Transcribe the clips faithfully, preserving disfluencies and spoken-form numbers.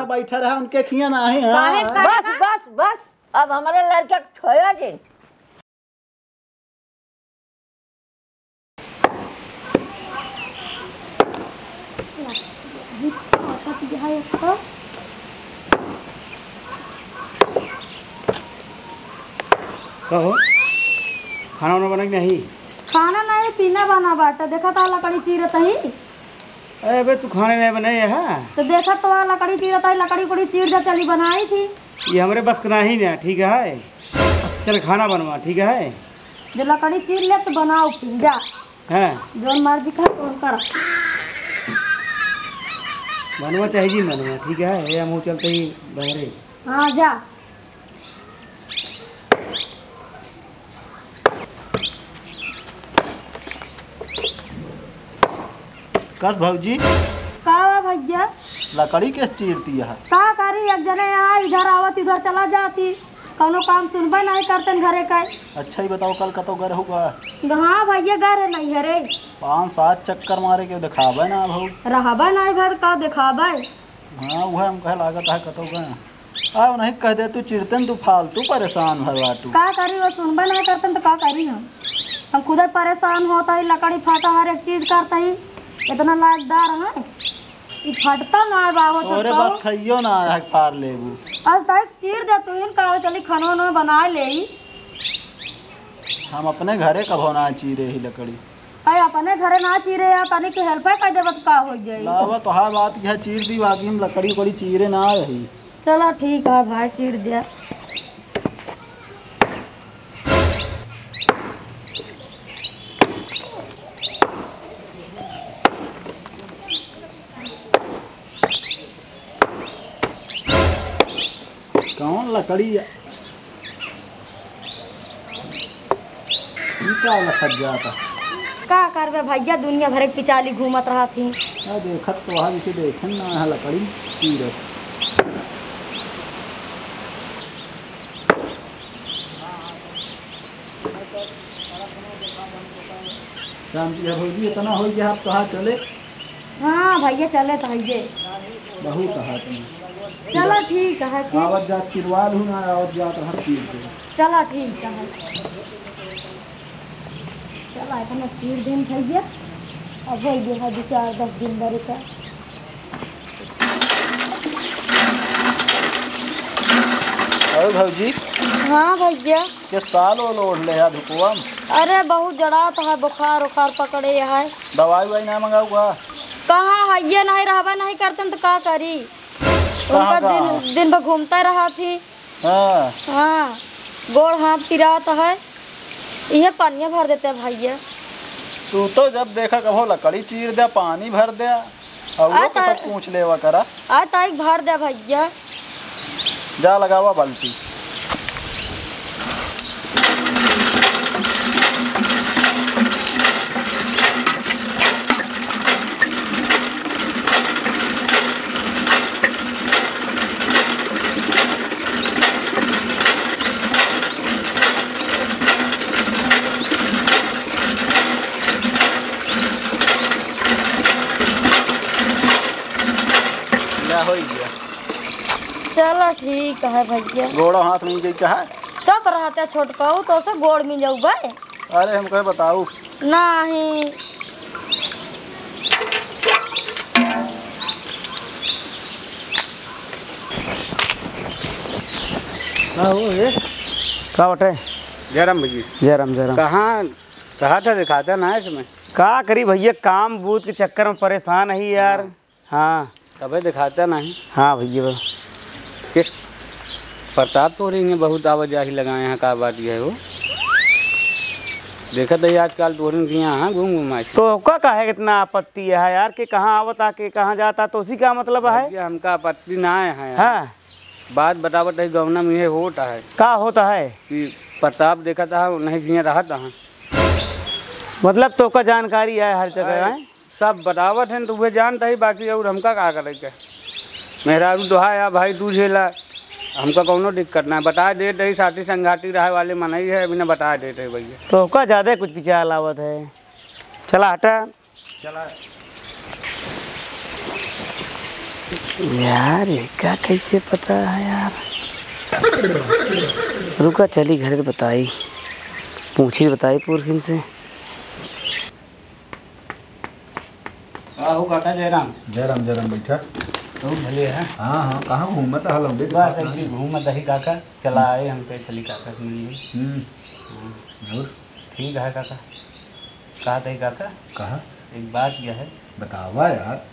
बैठा रहा, उनके खिया ना है, हाँ। काहे, काहे बस, का? बस, बस, अब हमारे लड़के को छोड़ो जी। का हो? खाना वाना बना कि नहीं? खाना नहीं, पीना बना बाटा। देखा था लकड़ी चीरत ही। अरे बे, तू खाने नहीं बने यहाँ? तो देखा तो लकड़ी चीरत ही, लकड़ी उकड़ी चीर दे, चली बनाई थी। ये हमरे बस का नहीं ना, ठीक है? चल खाना बनवा, ठीक है? जो लकड़ी चीर ले तो बनाओ फिर, जा। हाँ। जौन मर्जी कहे तौन कर। बनवा चाहे जी बनवा, ठीक है? ये हम चलते ही बहरे। हाँ, जा। कस भौजी? का बा भैया? लकड़ी केस चीरती है? का करी, एक जने यहाँ इधर आवत, इधर चला जाती। कौनो काम सुनबे नहीं करतन घरे का। अच्छा, ही बताओ, कल कतौ गए रहू का? हाँ भैया, गए रहे नहीं घरे। पाँच सात चक्कर मारे के दिखाबे ना भऊ। रहबे नहीं घर का दिखाबे। हाँ, वह हम कहे लागत है कतौ गए। अब नहीं कह दे तू चिरतन, तू फालतू परेशान है बाटू। का करी, वो सुनबे नहीं करतन तो का करी हम? हम खुदे परेशान होता ही, लकड़ी फाटा हर एक चीज करता ही, इतना लायकदार है। ई फटता ना बा हो तोरे छोटका। बस खइयो ना है पार लेबू। अब तक चीर दे तू, इन का चली खाना वाना बना ले। हम अपने घरे कभो ना चीरे ही लकड़ी। अरे अपने घरे ना चीरे या तनी के हेल्प कर देबत का हो जाई। लावा तो हा बात की है चीर दी, बाकी हम लकड़ी उकड़ी चीरे ना रही। चला ठीक है भाई, चीर दिया। कौन लकड़ी है? ई का लखत जाता? का करबे भैया, दुनिया भर के पिचाली घूमत रहत ही। आ देखत तो आज इसे देखे ना है लकड़ी चीरत। शांति है भौजी, इतना हो गया, आप कहाँ चले? हाँ भैया, चले तो हइये। बहुत कहा तुम। चलो ठीक है फिर। आवत जात चिरवाल हूँ ना, आवत जात हर चीज से। चलो ठीक है। चलो, इतना चीर दिन भैया, अब हो गया है दो चार दस दिन बरे का। और भौजी? हाँ भैया। के साल ओल ओढ़ ले है धुपवा में? अरे बहुत जड़ात है, बुखार उखार पकड़े है। दवाई उवाई ना मंगाऊ का? कहाँ है, ये नहीं रहबे नहीं करते तो का करी? कहाँ उनका का? दिन, दिन भर घूमते रहत ही। हाँ। हाँ, गोड़ हाथ पिरात है, इहे पनिया भर देते भैया। तू तो जब देखा कभो लकड़ी चीर दे, पानी भर दे, और आ वो ता-, कुछ पूछ लेवा करा। आ ताई भर दे भैया। जा लगावा बाल्टी। ना होई गया। चलो ठीक है भैया। गोड़ो हाथ में गई कहा? चुप रहते छोटकाऊ, तो से गोड़ में जाऊ बे। अरे हमको बताऊ। नहीं। का हो रे? का बटे? जय राम भैया। जय राम, जय राम। कहाँ, कहा था दिखाता ना है इसमें? का करी भैया, काम बूत के चक्कर में परेशान ही यार। हाँ। हाँ। तबे दिखाता नहीं। हाँ भैया। किस प्रताप तोरे इन्हें बहुत आवाजाही लगाए हैं, का बात ये है वो? देखत है आजकल तोरे के यहाँ घूम घूम आए। तो ओका काहे इतना आपत्ति है यार, कि कहाँ आवता, कि कहाँ जाता, तो उसी का मतलब है? भैया, हमका आपत्ति ना है यार। हाँ। बात बतावत है, गवना में ये होता है। का होता है? कि प्रताप देखत है, नहीं जिया रहत है। मतलब तोका जानकारी है हर जगह, अरे, हैं? सब बतावत हैं तो उहे जानत ही, बाकी और हमका का करे के? मेहरारू तो है या भाई, तू झेला, हमका कौनो दिक्कत ना है। बता देत ही, साथी संघाती रहे वाले मनई है, अभी ना बता देत ही भैया। तोका ज्यादा कुछ पिचाल आवत है। चला हटा। चला। यार, एका कैसे पता है यार? रुका, चली घरे त बताई, पूछी त बताई पुरखिन से। का हो काका जयराम? जयराम, जयराम, बैठा। बहुत भले है। हाँ, हाँ, कहाँ घूमत है लौंडे? बस ऐसे ही घूमत ही काका, चला आए हम पे चली काका से मिली। हम्म। हाँ। और? ठीक है काका। कहा थे काका? कहा? एक बात यह है। बतावा यार।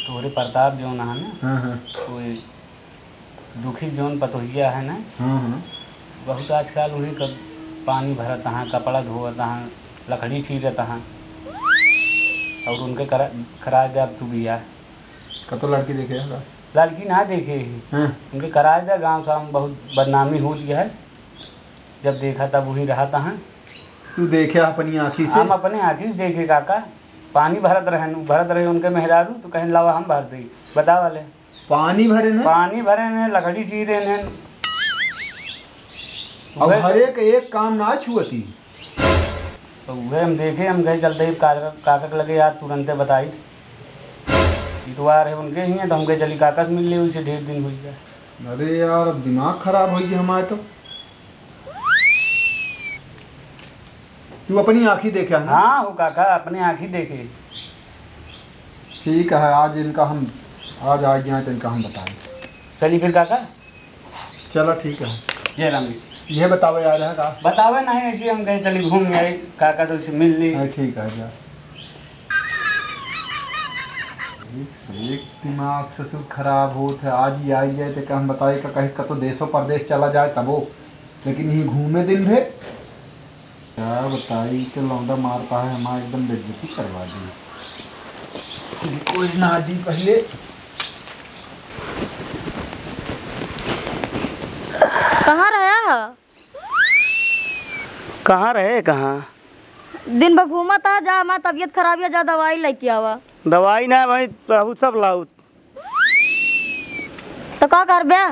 तोहरे प्रताप जो ना है ना, हाँ, हाँ। कोई दुखी जौन पतोहिया है ना, हाँ, हाँ। बहुत आजकल उन्हीं का पानी भरत हैं, कपड़ा धोवत हैं, लकड़ी चीरत हैं, और उनके करा, कराए दे अब तू बियाह। कतो लड़की देखे है का? लड़की ना देखे ही। हाँ। उनके कराए दे, गाँव साम बहुत बदनामी होत है, जब देखा तब वही रहत हैं। तू देखे अपनी आँखी से? हम अपने आँखी से देखे काका, पानी भरत रहन, भरत रहे उनके मेहरारू, तो कहन लावा हम भर दे, बतावा ले। पानी भरे न? पानी भरे न, लकड़ी चीरे न। अब उहे हर एक, एक काम ना छुअती। तो उहे हम देखे, हम कहे चलते ही काका, काका के लगे यार तुरंते बताई। इतवार है उनके ही है, तो हम कहे चली काका से मिल ले, उनसे ढेर दिन हुई है। अरे यार, अब दिमाग खराब होइ गया हमारे तो। तू अपनी आँखी देखे है ना? हाँ हो काका, अपने आँखी देखे। ठीक है, आज इनका हम, आज आ गया तो इनका हम बताएं। चली फिर काका। चलो ठीक है। जय राम जी। ये बतावे आ रहा का? बतावे नहीं, ऐसे हम कहे चली घूम आए, काका तो से मिल ली। हाँ, ठीक है, जा। एक से एक दिमाग ससुर खराब होत है। आज ही आई जाए तो का हम बताए का कहीं कतो देशों परदेश चला जाए तबो, लेकिन यहीं घूमे दिन भे। क्या बताई, तो लौंडा मारता है, हमारा एकदम बेइज्जती करवा दी। कोई ना दी पहले। कहाँ रहा है? कहाँ रहे, कहाँ? दिन भर घूमत है, जा हमार तबीयत खराब है, जा दवाई लेके आवा। दवाई ना भाई, बहुत सब लाउत। तो का करबे?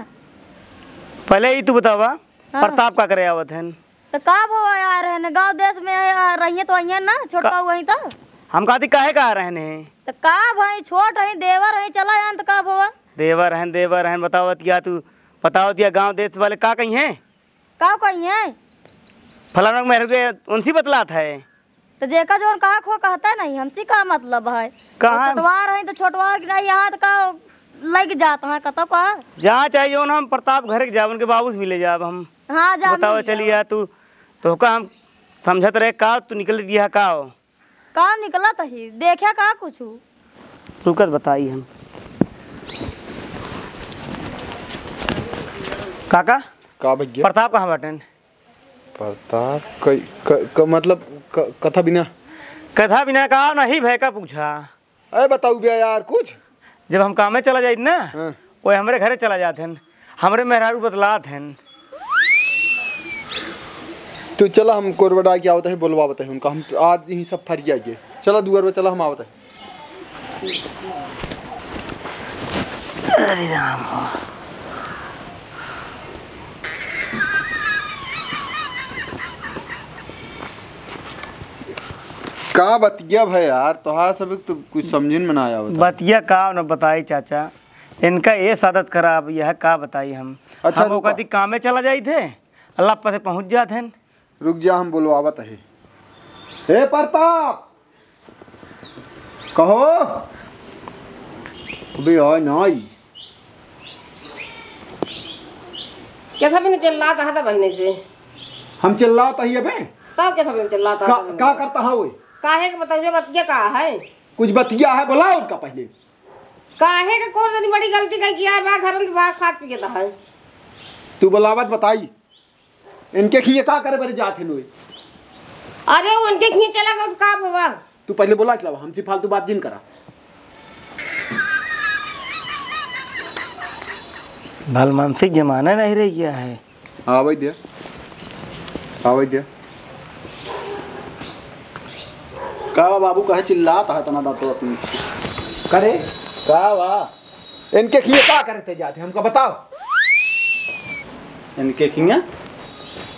पहले ही तू बतावा, हाँ। प्रताप का करे आवत हन? तो का भवा यार है ना, गाँव देश में आ रही है तो आई है ना, छोटका का-, वहीं तो। हम कहती काहे का आ रहे हैं? तो का भाई, छोट है, देवर है, चला जान तो का भवा? देवर हैं, देवर हैं, बतावत या तू, बतावत या गाँव देश वाले का कही हैं? का कही हैं? फलाना के मेहर के उनसे बतलात है। तो जेका जोन कहा खो कहता नहीं, हमसे का मतलब है? कहाँ? तो छोटवार है तो छोटवार के नहीं, यहाँ तो का लग जात है, कतो का? जहाँ चाहिए उन हम प्रताप घर के जाब, उनके बाबू से मिले जाब हम। हाँ, जा बताओ, मिल चली जाओ। या तू, तो का हम समझत रहे का, तू निकल दिया का हो? का निकलत ही? देखे का कुछ? रुकत बताई हम। काका? का भैया? प्रताप कहाँ बाटेन? प्रताप क-, क-, क-, मतलब क-, कथा बिना? कथा बिना का नहीं भय का पूछा? अरे बताऊ बे यार कुछ। जब हम कामे चला जाइत ना, हाँ। कोई हमरे घरे चला जात हन, हमरे मेहरारू बतलात हन। तो चला हम कोरबा डाल के आवत है, बोलवावत है उनका, हम आज ही सब फरिया के। चला दुआर पे चला, हम आवत है। अरे राम हो। का बतिया भाई यार, तोहार सब तो कुछ समझिन में ना आवत है। बतिया का न बताई चाचा, इनका ये आदत खराब, यह का बताई हम। अच्छा, हम रुका। ओकर दी कामे चला जाइत है, अल्लाह पर से पहुँच जात हैं। रुक जा, हम बोलवावत है। ए प्रताप, कहो। अबे आय ना आई। कैसा भी नहीं चिल्लात है बहिने से। हम चिल्लात ही अबे? तब कैसा भी नहीं चिल्लात है का, बहिने का से? करता है वो? काहे के बताइए, बतिया का है? कुछ बतिया है, बुलाओ उनका पहले। काहे के कौन इतनी बड़ी गलती कही किया है, बा घर में बा खात पियत है। तू बुलावत बताई। इनके खिए का करे बरे जात है नोए? अरे, उनके खिए चला गया तो का भवा? तू पहले बोला के लावा, हमसे फालतू बात जिन करा। भलमानसी जमाना नहीं रह गया है। आवे दे, आवे दे। का बा बाबू, कहे चिल्लात है तना दांतों अपनी? करे? का बा? इनके खिए का करते जाते, हमका बताओ। इनके खिया?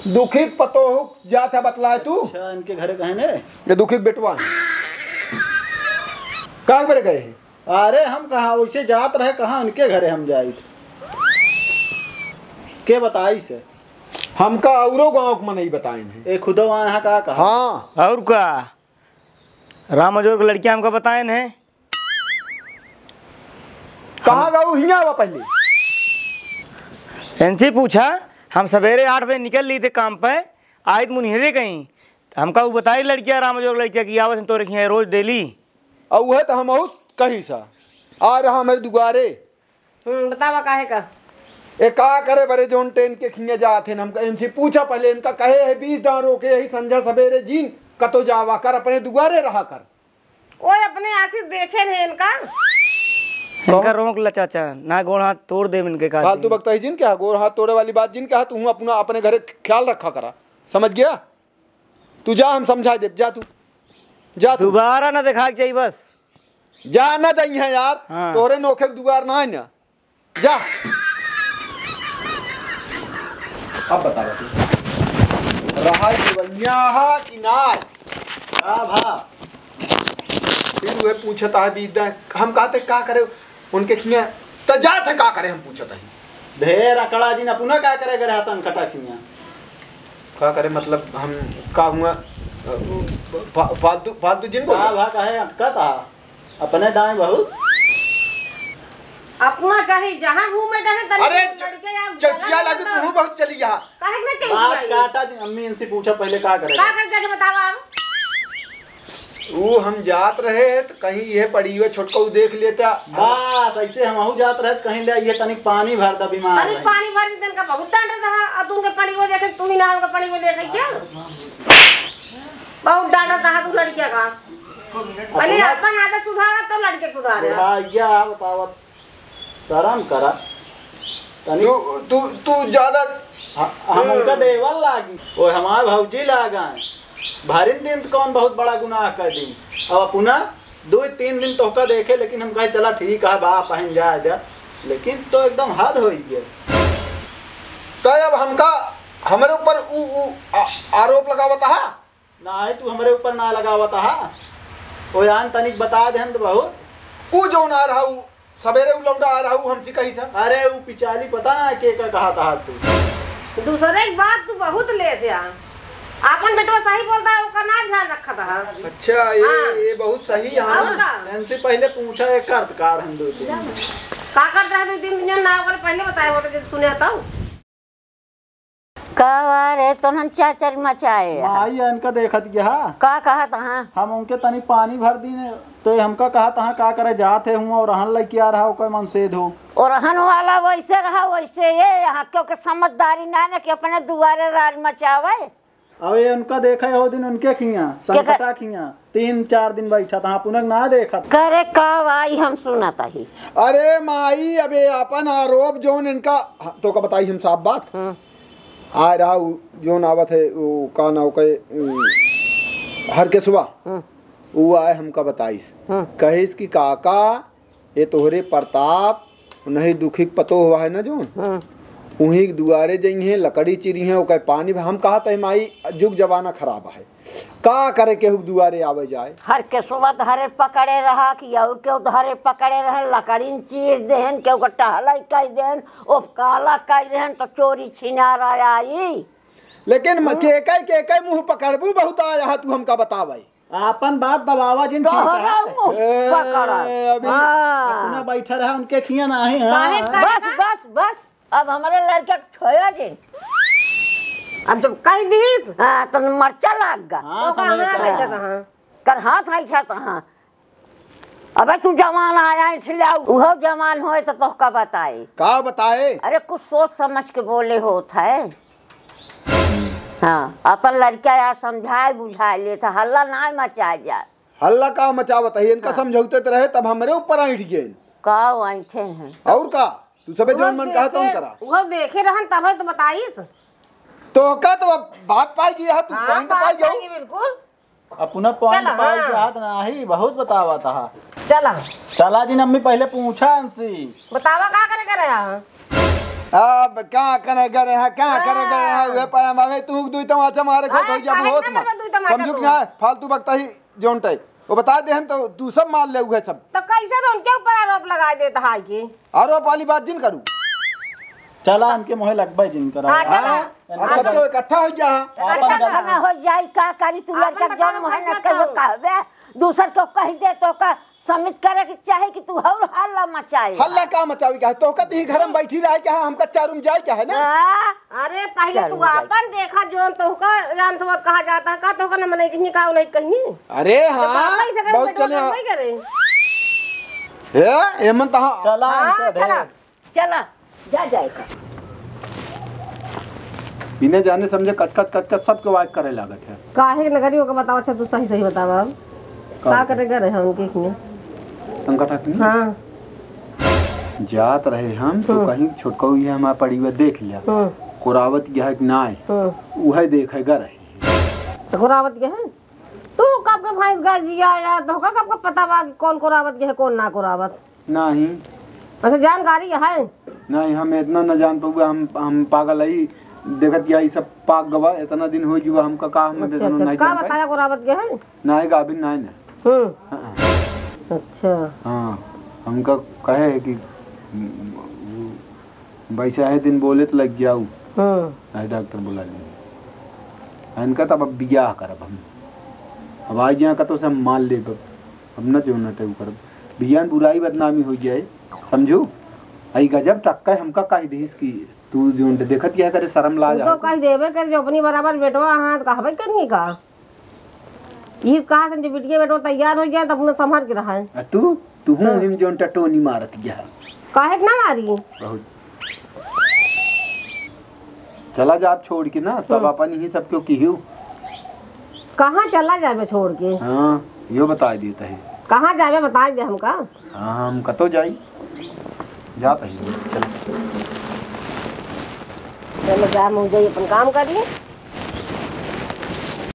दुखित पतोह जात है बतलाए तू। अच्छा, इनके घरे कहे ने? ये दुखित बेटवा है। का करे गए हैं? अरे हम कहाँ, वैसे जात रहे कहाँ, उनके घरे हम जाइत। के बताइस? हमका औरो गाँव के मनई बताइन है। ए, खुदो आए हैं का कहा? हाँ। और का? राम अजोर के लड़किया हमका बताइन है। कहाँ गऊ? हियाँ आवा पहले। इनसे पूछा, हम सवेरे आठ बजे निकल ली थे काम पे, आइत मुनिहरे कहीं। हमका उ बताई लड़किया, राम अजोर लड़किया की आवत हैं तोरे खियाँ रोज daily। और वह तो हम कही सा, आ रहा हमारे दुआरे। हम्म, बतावा काहे का? ए, का करे बरे जौन टेन के खिया जात हैं, हमका इनसे पूछा पहले, इनका कहे है बीस डांरो के यही संझा सवेरे जीन, कतो जावा कर, अपने दुआरे रहा कर। ओए, अपने आँखी देखे हैं इनका। इनका रोक ला चाचा, ना गोड़ हाथ तोड़ देब इनके का फालतू दिन। बकता ही जिन क्या, गोड़ हाथ तोड़े वाली बात जिन क्या, तू अपना अपने घरे ख्याल रखा करा, समझ गया? तू जा, हम समझा देब, जा तू, जा तू। दोबारा ना देखा के चाहिए बस। जा ना जाइए यार, हाँ। तोहरे नोखे के दुआर ना है ना। जा। अब बता बा तू। रहा है बढ़िया हा कि ना? का भा? फिर वह पूछता है बीदा, हम कहते का करे उनके खिया, त जात है का करे हम पूछत है। ढेर अकड़ा जिन अपना का करे गरे हसन खटा खिया। का करे मतलब हम का हुआ, फा-, फालतू, फालतू जिन बोल। का भा कहे अटकत हा? अपने दाएं बहुत। अपना चाहे जहाँ घूमे टहले, तनी अरे लड़के या चचिया लगे, तू बहुत चली यहाँ। काहे के ना चली बात जाई? काटा जी, अम्मी इनसे पूछा पहले का करे? का करे जाके बतावा अब? ऊ हम जात रहे त कहीं ये पड़ी हुए छोटका ऊ देख लेता। बस ऐसे हम हूँ जात रहे त कहीं ले ये तनिक पानी भर दा बीमार तनिक रहे। पानी भर दे, तनका बहुत डांट रहा, अब तुमके पड़ी हुए देखे, तू ही ना हमका पड़ी हुए देखे क्या? बहुत डांट रहा तू लड़किया का। पहले अपन आदत सुधारा, तब लड़के सुधारे। बुढ़ाइया बतावत, शरम करा। तनी तू, तू, तू ज्यादा ह-, हम उनका देवर लागी, वो हमार भौजी लागा है। भरिन दिन त कौन बहुत बड़ा गुनाह कर दी। अब अपना दो तीन दिन तोहका देखे, लेकिन हम कहे, "चला ठीक है बा, पहन जा, जा।" लेकिन तो एकदम हद होइ गया। तो अब हमका, हमरे ऊपर उ, उ, आ-, आरोप लगावत हा? नाही, तू हमरे ऊपर ना लगावत हा। ओ यान तनिक बता देहन त बहुत। उ जौन आ रहा, उ सवेरे उ लौंडा आ रहा, उ हमसे कही सा। अरे, उ पिचाली पता ना के का कहा था तू। दूसरे की बात तू बहुत ले से आ। आपन बेटवा सही बोलता है, ओकर ना ध्यान रखत हा। अच्छा, ये, हाँ। ये बहुत सही है, और हाँ। का? इनसे पहले पूछा, एक अर्थ कार हम दो तीन। का करता है दो तीन दिन ना, ओकर पहले बताए होते, जब सुने तब। का रे, तोहन चाचर मचाए है। माई इनका देखत गया। का कहत हाँ? हम उनके तनी पानी भर दीन, तो ये हमका कहत हाँ, का करे जात है हुआ, और रहन लइके आ रहा, ओकर मन से धो। और रहन वाला वैसे रहा, वैसे ये यहाँ, क्योंकि समझदारी ना ना कि अपने दुआरे राज मचावे। अब ये उनका देखे हो दिन उनके खिया, के का- संकटा खिया। तीन चार दिन बैठा था, पुनः ना देखा था। करे का भाई, हम सुनत ही। अरे माई, अबे अपन आरोप जौन इनका, हाँ, तो का बताई हम साफ बात। हम्म। आ रहा उ जौन आवत है, उ का नाव के, उ, हरकेसवा। हम्म। उ आए हमका बताइस। हम्म। कहिस कि काका, ये तोहरे प्रताप, नहीं दुखी के पतो हुआ है ना जौन, हम्म। उहीं के दुआरे जइहें, लकड़ी चीरिहें, ओकर पानी भर-, हम कहत है, "माई, जुग जमाना खराब है, का करे केहू के दुआरे आवे जाए?" हरकेसवा धरे पकड़े रहा कि और केहू धरे पकड़े रहे, लकड़ीन चीर देहन, केहू के टहलई कई देहन, ओपकाला कई देहन, तो चोरी छिनारा आई। लेकिन म-, हम्म। के कई, के कई मुँह पकड़बू बहुत आया है, तू हमका बतावे। आपन बात दबावा जिन, ठीक तोहरा है? मुँह ए, पकड़ा। अभी हाँ। अपना बैठा रहा, उनके खिया ना है, हाँ। काहे, काहे बस, का? बस, बस, अब हमारे लड़के के छोया जिन। अब जब कह दीस। हाँ, तो मरचा लाग गा। हाँ, तो तो कहाँ नहीं बैठा था। कहाँ? कर हाथ ऐठा था, हाँ। अबे तू जवान आया है, छिलाऊ। उहो जवान होए तो तोहका बताए। का बताए? अरे कुछ सोच समझ के बोले होत है। हाँ, अपन लड़का यार समझाए बुझाए ले था, हल्ला ना मचाए जाए। हल्ला का मचावत है? इनका हाँ। समझौते त रहे, तब हमरे ऊपर ऐंठ गए। का ऐंठे हैं? और का? तू सबे वो जौन मन कहा तौन देखे, करा। वो देखे रहन तब तो बताइस। तो का तो अब बात पाई गई है, तू हाँ, point बात पाई गई। पाई गई बिल्कुल। अपना point चला, पाई हाँ। के हाथ नाही, बहुत बतावा था। चला। चला जी, अम्मी पहले पूछा इनसे। बतावा का करे करे हा? अब का करे करे हा, का करे करे हा, हाँ। उहे पाया मावे, तू दुई तमाचा मारे खो हाँ, तो जब काहे होत ना मा। मारे दुई तमाचा समझू तू? कि ना? फालतू बकता ही जौन टाइप। वो बता देहन तो तू सब मार लेउ है सब। तो कैसे तो उनके ऊपर आरोप लगा देता है कि आरोप वाली बात जिन करू। चला, इनके मुँहे लगबे जिन करा। हाँ, चला। हाँ? हाँ, सब तो इकट्ठा हो जा। इकट्ठा आपन ना हो जाई, का करी तू? आपन लड़का बताओ, जौन मेहनत कर जो कहबे, दूसर को कह दे तो का समित करे के चाहे कि तू और हल्ला मचाए। हल्ला का मचावे का है? तोहका तो ही घर में बैठी रहे क्या है? हमका चार रूम जाए क्या है ना? हाँ। अरे पहले चार तू रूम जाए। आपन देखा, जौन तोहका जान तो कहा जाता है का? तोहका न मने कहीं का नहीं कहीं। अरे तो हाँ, पापा इसे करे बहुत बेटवा चले काम हाँ। नहीं करे। ए, एमन तो हाँ। चला, हाँ, इनके चला। ढेर। चला, जा जाए का। बिना जाने समझे कच कच कच कच सबके वाइज करे लागत है। काहे के नगरी ओके बताओ, अच्छा तू सही सही बतावा अब। का का करे करे हम के किए? संकट है कि नहीं? हाँ। जात रहे हम तो हम्म। कहीं छोटकऊ ये हमारा पड़ी हुआ देख लिया। हम्म। कोरावत गया है कि ना है? हम्म। उहे देखे गा रहे। तो कोरावत गया है? तू कब के भैंस गाय जिया यार, तोहका कब के पता बा कि कौन कोरावत गया है, कौन ना कोरावत? नहीं। अच्छा, जानकारी है? नहीं, हम इतना न जान पउबे, हम, हम पागल हई, देखत क्या ई सब पाक गवा, इतना दिन हो जुआ, हमका का हम अच्छा, इतना अच्छा, नहीं का जान पाए। बताया कोरावत गया है? नहीं, गाभिन नहीं ना। हम्म। हाँ। अच्छा। हाँ, हमका कहे है कि, हम्म, वैसा है दिन बोले तो लग जाऊ। हम्म। नहीं, डॉक्टर बुला लिए। इनका तब अब बियाह करब हम। अब आई जाए कतो से हम मान लेब। अब न जो न तेऊ करब। बियान बुराई बदनामी हो जाए, समझू? आई गजब टक्का हमका कह दीस कि तू जो देखत क्या करे, शर्म लाज तू तो आवत। कह देबे कर, जो अपनी बराबर बेटवा हाँ, कहबे करनी का? ई कहा था, जब बिटिया बेटवा तैयार हो जाए, तब अपना संभाल के रहा है। आ तू, तू हूँ हाँ। हिम जोन टटोनी मारत गया। काहे के ना मारी? बहुत। चला जा आप छोड़ के ना, तब हम्म। अपन ही सब क्यों की हो? कहाँ चला जाबे छोड़ के? हाँ, यो बताइ देता है। कहाँ जाबे बताइ दे हमका। हाँ, हम कतो जाई? जात है, चल। चलो जा, मुँह जाई अपन काम करी।